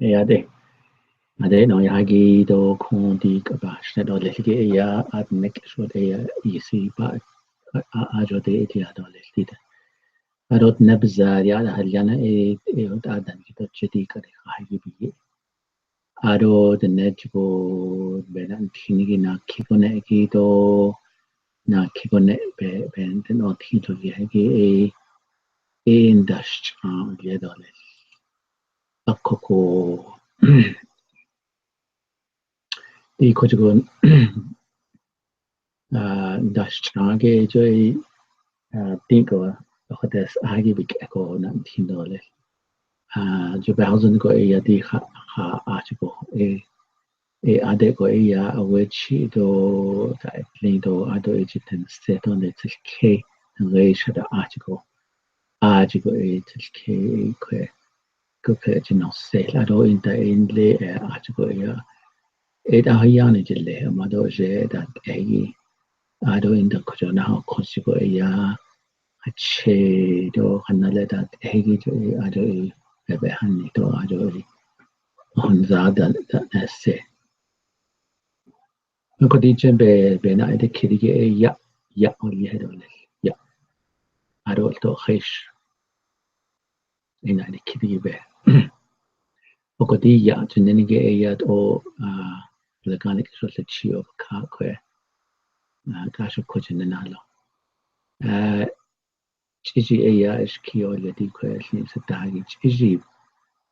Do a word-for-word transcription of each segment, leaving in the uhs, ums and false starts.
Ïa dei. Ade nong ïa hagi do khong di ka ba shne do leh ki ïa at nek shot ïa isi ba a a jo de ïa do leh ti da. Adot ne bza ïa da hal ïa na e e ot adan ki to cheti ka de ka hagi bi. Adot ne chiko be na thin ki na ki ko ne ki to na ki ko ne be be ten o thin to ïa hagi e e indash a ïa do leh. Akoko. Di ko chiko ah dash chang ke jo i ah ting ko ko des agi bik ko na tin do leh. Ah jo ba hausen ko e ya di ha ha a chiko e e ade ko e ya awe chi do ta e pling do ado e chi ten se do ne chi ke ngai sha da a chiko. A chiko e chi ke ko e ko phe chi nong se la do in ta in le e a chiko e ya. E da ha ya ne chi le ma do je da e i. Ado in da ko jo na ha ko chiko e ya. Ha che do han na le da e i jo e ado e be be han ni do ado e. Hon za da da se. Ko di chen be be na de ki di ke ya ya o ye do le ya. Ado to hesh. Ina de ki di be. Ko di ya chen ne ke ya o ah le ka ne ke so le chi o ka ko. Ah ka so ko chen na lo. Ah Chiji e ya ish ki o le di ko le sa ta gi chiji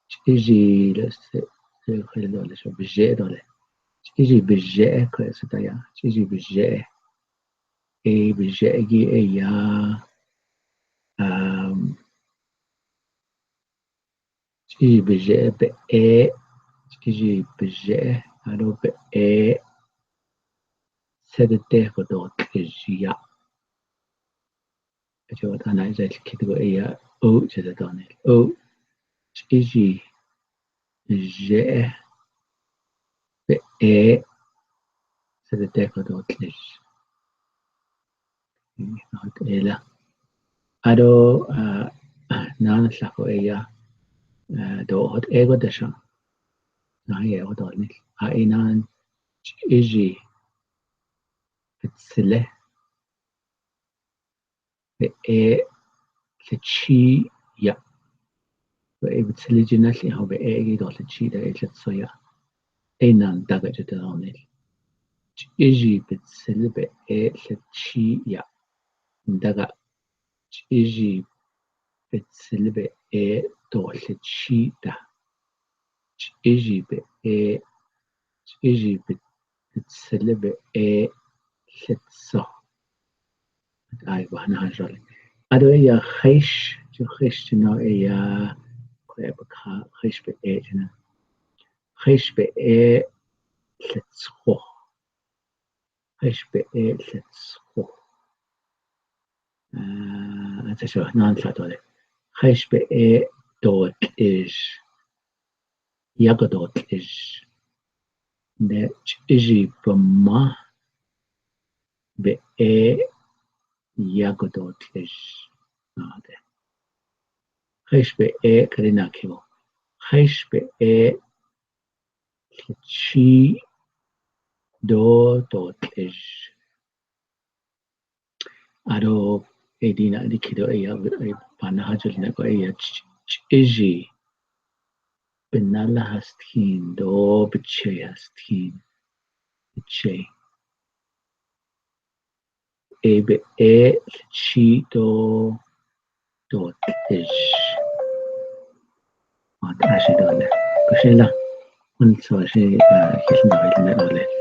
chiji le se se ko le do le so bje do le. Chiji bje ko sa ta ya chiji bje e bje gi e ya. Um, chiji bje be e chiji bje ado be e se de te ko do chiji ya. Ajo ta nai zai kit ko e ya o che ta don o chiji je be e se de te ko do tlis. E la ado ah nan sa ko e ya ah do hot e ko de sa na ye ko do ni a e nan chiji bitsile be e le chi ya. Be e bitsile jina li hau be e gi do le chi da e le so ya. E nan da ga jeta ne. Chiji bitsile be e le chi ya. Da ga chiji bitsile be e do le chi da. Chiji be e chiji bitsile be e le so. Ai ba na jol. Ado ya hesh jo hesh no ya ko e ba ka hesh be e jina. Hesh be e le so. Hesh be e le so. Ah, acha so nan sa to le. Hesh be e do tlis. Ya ko do tlis. Ne chiji be ma be e ya ko do tlis. Ah de. Hesh be e ka di na ki bo. Hesh be e le chi do do tlis. Ado e di na di ki do e ya e pa na ha jul na ko e ya chiji. Be na la ha stin do be che ha stin. Be che. E be e le chi do do tlis. Ma ta shi do le. Ko shi la. Un so shi ah ki na le do le.